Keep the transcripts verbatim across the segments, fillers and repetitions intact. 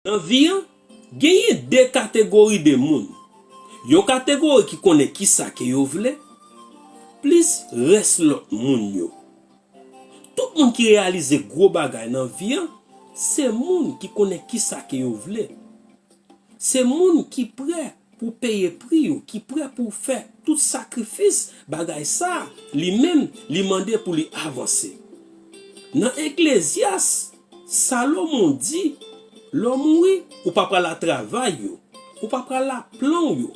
Nan vi an, genyen de kategori de moun. Yon kategori ki konnen kisa ke yo vle, plis rès lòt moun yo. Tout moun ki reyalize gwo bagay nan vi an, se moun ki konnen kisa ke yo vle. Se moun ki prè pou peye pri yo, ki prè pou fè tout sakrifis bagay sa a, li menm, li mande pou li avanse. Nan Eklezyas, Salomon di, lè w mouri, ou pa prale ak travay yo, ou pa prale ak plan w yo,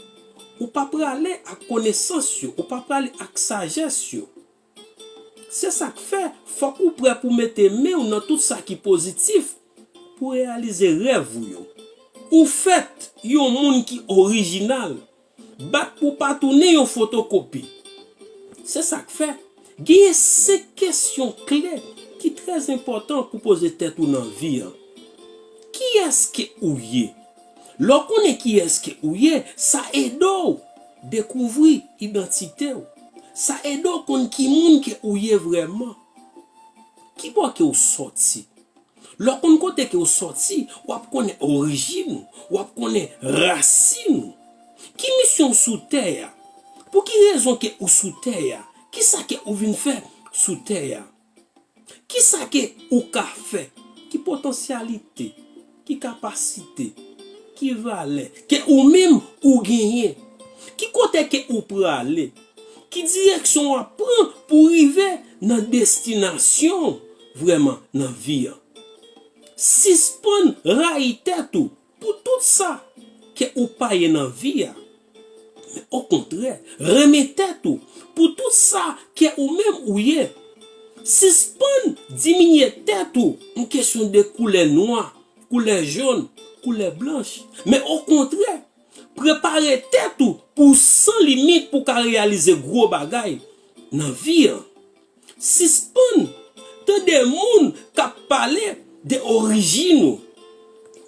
ou pa prale ak konesans yo, ou pa prale ak sajès yo. Se sa k fè, fòk ou prè pou mete men w nan tout sa ki pozitif pou reyalize rèv ou yo. Ou fèt yon moun ki orijinal. Bat pou w pa tounen yon fotokopi. Se sa k fè, genyen senk kesyon kle ki trè enpòtan pou poze tèt ou nan vi an. Kiyès ke ou ye? Lè w konnen kiyès ke ou ye, sa ede w dekouvri idantite w. Sa ede w konn ki moun ke ou ye vrèman. Ki bò ke w sòti? Lè w konn kote ke w sòti, w ap konnen orijin ou, w ap konnen rasin ou. Ki misyon w sou tè a? Pou ki rezon ke ou sou tè a? Kisa ke ou vin fè sou tè a? Kisa ke ou ka fè? Ki potansyalite, ki kapasite, ki valè ke ou menm ou genyen? Ki kote ke ou prale? Ki direksyon w ap pran pou rive nan destinasyon w vrèman nan vi an? Sispann rayi tèt ou pou tout sa ke ou pa ye nan vi a. Men okontrè, renmen tèt ou pou tout sa ke ou menm ou ye. Sispann diminye tèt ou an kesyon de koulè nwa, koulè jòn, koulè blanch. Men okontrè, prepare tèt ou pou w san limit pou w ka reyalize gwo bagay nan vi an. Sispann tande moun k ap pale de orijin ou.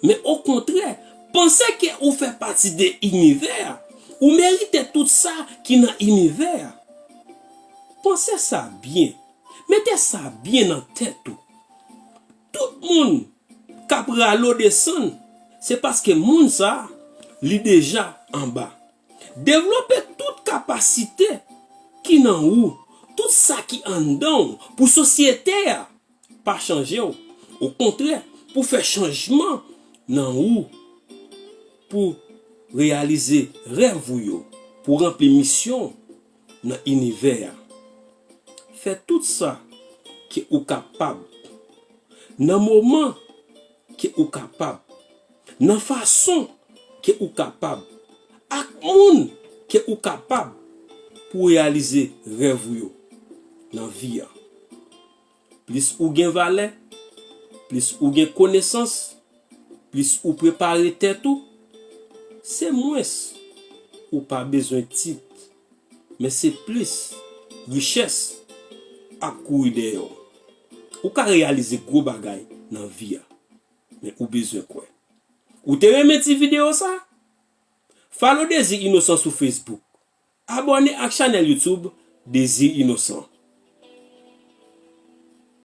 Men okontrè, panse ke ou fè pati de inivè a. Ou merite tout sa ki nan inivè a. Panse sa byen. Mete sa byen nan tèt ou. Tout moun k ap rale w desann, se paske moun sa a, li deja anba. Devlope tout kapasite ki nan ou, tout sa ki anndan w pou sosyete a pa chanje w. Okontrè, pou fè chanjman nan ou, pou reyalize rèv ou yo, pou ranpli misyon w nan inivè a. Fè tout sa ke ou kapab, nan moman ke ou kapab, nan fason ke ou kapab, ak moun ke ou kapab pou reyalize rèv ou yo nan vi a. Plis ou gen valè, plis ou gen konesans, plis ou prepare tèt ou, se mwens ou pa bezwen tit, men se plis richès ap kouri dèyè w. Ou ka reyalize gwo bagay nan vi a, men ou bezwen kwè. Ou te renmen ti videyo sa? Follow Désir Innocent sou Facebook. Abòne ak chanèl YouTube Désir Innocent.